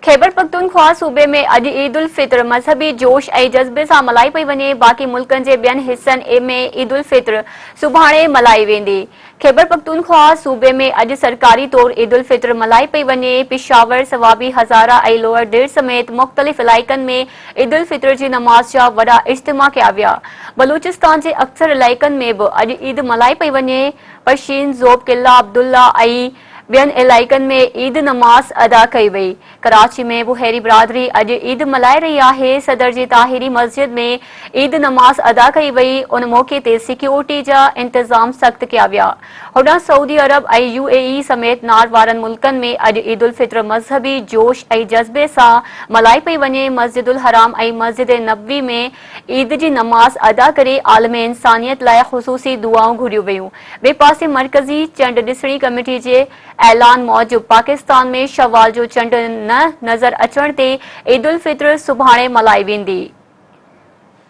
خيبرپختونخوا صوبي ۾ اڄ عيد الفطر مذهبي جوش ۽ جذبي سان ملهائي پئي وڃي، باقي ملڪن جي ٻين حصن ۾ عيد الفطر سڀاڻي ملهائي ويندي. خيبرپختونخوا صوبي ۾ اڄ سرڪاري طور عيد الفطر ملهائي پئي وڃي، پشاور، صوابي، هزاره ۽ لوئر دير سميت مختلف علائقن ۾ عيد الفطر جي نماز جا وڏا اجتماع ڪيا ويا. بلوچستان جي اڪثر علائقن ۾ به اڄ عيد ملهائي پئي وڃي، پشين، زوب، قلعه عبدالله ۽ ٻين علائقن ۾ عيد نماز ادا ڪئي وئي. ڪراچي ۾ بوهيري برادري اڄ عيد ملهائي رهي آهي، صدر جي طاهري مسجد ۾ عيد نماز ادا ڪئي وئي، ان موقعي تي سيڪيورٽي جا انتظام سخت ڪيا ويا. هوڏانهن سعودي عرب ۽ يو اي اي سميت نار وارن ملڪن ۾ اڄ عيد الفطر مذهبي جوش ۽ جذبي سان ملهائي پئي وڃي، مسجد الحرام ۽ مسجد نبوي ۾ عيد جي نماز ادا ڪري عالم انسانيت لاء خصوصي دعائون گهريون ويون. ٻئي پاسي مرڪزي چنڊ ڏسڻي ڪميٽي جي اعلان موجب پاڪستان ۾ شوال جو چنڊ نه نظر اچڻ تي عيدالفطر سڀاڻي ملهائي ويندي.